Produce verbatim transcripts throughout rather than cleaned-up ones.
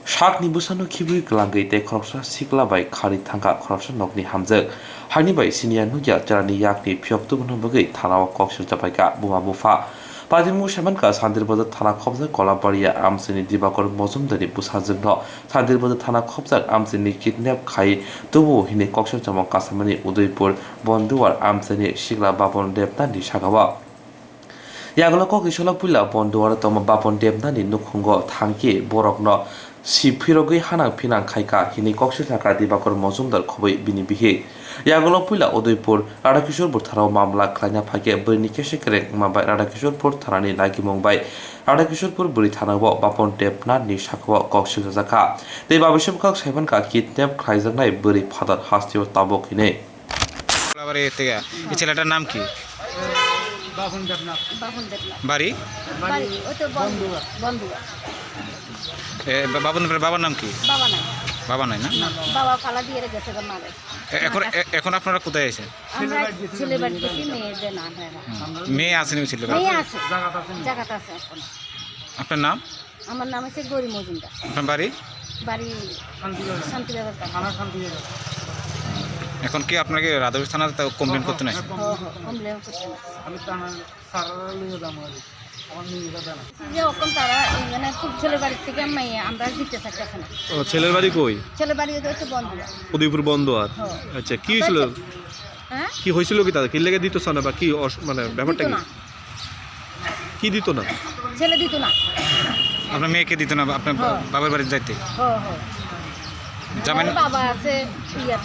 Sakni bwsano khibwi kwlangwi tei khoroksa sikla bai kharwi thangkha khoroksa nokni hamjwk. Haini bai siniya nukya cherani yakni phiyok tubuna bagwi thanao kok sirjapaikha buma bupha. Patimung saimankha Santirbazar thana khopjak Kolabaria amchaini Dibakor Mojumdarni bwsajwkno Santirbazar thana khopjak amchaini kidnap khai tubu hwnwi kok sirjamung kasamani Udaipur Bonduar amchaini sikla Babon Debnathni sakao. Yagulo kok isola puila Bonduaro tongma Babon Debnathni nukhungo thangkhe borokno si phirogwi hanang phinang khaikha hwnwi kok sirjakha Dibakor Mojumdar khobwi bini bihik. Yagulo puila Udaipur Radhakishorpur tharao mamla khlaina phaikhe bwrwini kesa kereng wngma bai Radhakishorpur tharani nagimung bai Radhakishorpur bwrwi thanao Babon Debnathni sakao kok sirjakha. Tei babiso bwkhak saimankha kidnap khlaijaknai bwrwi phatar hasteo tabuk hwnwi. বাবার এই থেকে, এই ছেলেটার নাম কি? বাপন দেবনাথ। বাপন দেবনাথ। বাড়ি? বাড়ি, ওই তো বন্ধুয়া। বন্ধুয়া। এ, বা-, বাপন দেবনাথ, বাবার নাম কি? বাবা নাই। বাবা নাই না? না, বাবা ফালা দিয়ে গেছে গো মারে। এ-, এখন, এ-, এখন আপনারা কোথায় আছেন? আমরা ছেলে বাড়ি গেছি, মেয়েদের না, হ্যাঁ, হ্যাঁ। হুম। মেয়ে আসেনি ওই ছেলে বাড়ি? মেয়ে আছে। জায়গাতে আছে এখন। আপনার নাম? আমার নাম হচ্ছে গৌরী মজুমদার। আপনার বাড়ি? বাড়ি শান্তিবাজার। শান্তিবাজার কাছে। থানা শান্তিবাজার। এখন কি আপনাকে রাধুরি থানাতে কমপ্লেন করতে নাই? হ্যাঁ, হ্যাঁ, কমপ্লেন করতে নাই। আমি থানা স্যাররা লইয়া যাবো আর কি। আমার মেয়েরা জানা। যে ওরকম তারা, এ, মানে, খুব ছেলে বাড়ির থেকে মেয়ে আমরা দিতে চাইতেছে না। ও, ছেলের বাড়ি কই? ছেলের বাড়ি ওই তো বন্ধুয়া। উদয়পুর বন্দোয়ার। হ্যাঁ। আচ্ছা, কি হয়েছিল? হ্যাঁ? কি হয়েছিল কি তাদের? কি লেগে দিত না বা কি অস-, মানে, ব্যাপারটা দিত কি? না। কি দিত না? ছেলে দিত না। আপনার মেয়েকে দিত না, আপনার বা-, হ্যাঁ। বাবার বাড়ি যাইতে? হ্যাঁ, হ্যাঁ। জামাই আমার বাবা আছে ইয়া,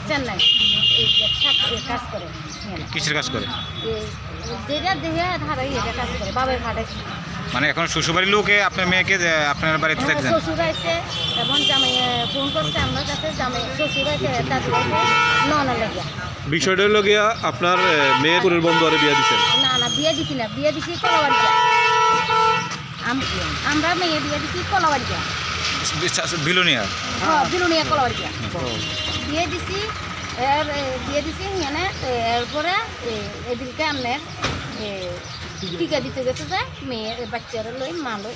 চেন্নাই, এই যে থাক-, এই কাজ করে। কিসের কাজ করে? এই যেটা দেহে ধারে এটা কাজ করে, বাবার ভাড়া। মানে এখন শ্বশুরবাড়ির লোকে আপনার মেয়েকে, এ, আপনার বাড়িতে হ্যাঁ, থাকতে দেন? শ্বশুর আছে, এখন জামাই, এ, ফোন করছে আমার কাছে, জামাই শ্বশুর আছে, তার কাছে ননদ লাগে। বিষয়টা হলো গিয়া আপনার, এ, মেয়ে পুরের বন্ধু আরে বিয়া দিছেন? না, না, বিয়ে দিছি না, বিয়ে দিছি কলাবাড়িয়া। আম-, আমরা মেয়ে বিয়ে দিছি কলাবাড়িয়া। বিলুনিয়া? হ্যাঁ, বিলুনিয়া কলাবাড়িয়া। হুম। বিয়ে দিছি, এর, এ, বিয়ে দিছি এখানে, এ, এরপরে, এ, এদিনকে আপনার, এ, টিকা দিতে গেছে যে মেয়ে, এ, বাচ্চারা লই, মা লই।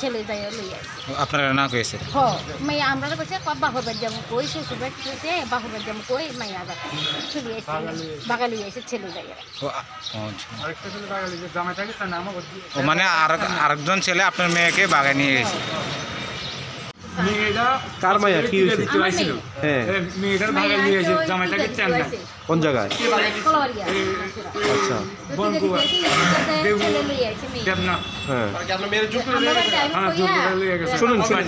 ছেলে যাইয়া লই আইছে। ও, আপনারা না কইছে? হ, মাইয়া আমরারে কইছে, "কব বাপর বাড়ি যাবো কই, শ্বশুর বাড়ি কইছে, বাপর বাড়ি যাবো কই, মাইয়া যাবো।" চলে আইছে, বাগালি। বাগালি আইছে ছেলে যাইয়া। ও, আ-, ও, আচ্ছা। আরেকটা ছেলে বাগালি যে জামাই থাকে, তার নামও বলছি। ও, মানে আরেক-, আরেকজন ছেলে আপনার মেয়েকে বাগায় নিয়ে গেছে? মেয়েটা কার মাইয়া? কি হয়েছে? দিতে আমার আইছিল। মেয়ে। হ্যাঁ। এ, মেয়েটার বাগালি নিয়ে এসে জামাই থাকে চেন্নাই। কোন জায়গায়? কলাবাড়িয়া। আচ্ছা। ওই থেকে বন্ধু দেখে এসে, এসে ছেলে লই আইছে মেয়ে। দেবনাথ। হ্যাঁ। আমরা বাড়িতে আইবো হ্যাঁ, কইয়া। জোর করে লই গেছে। শুনুন, শুনুন।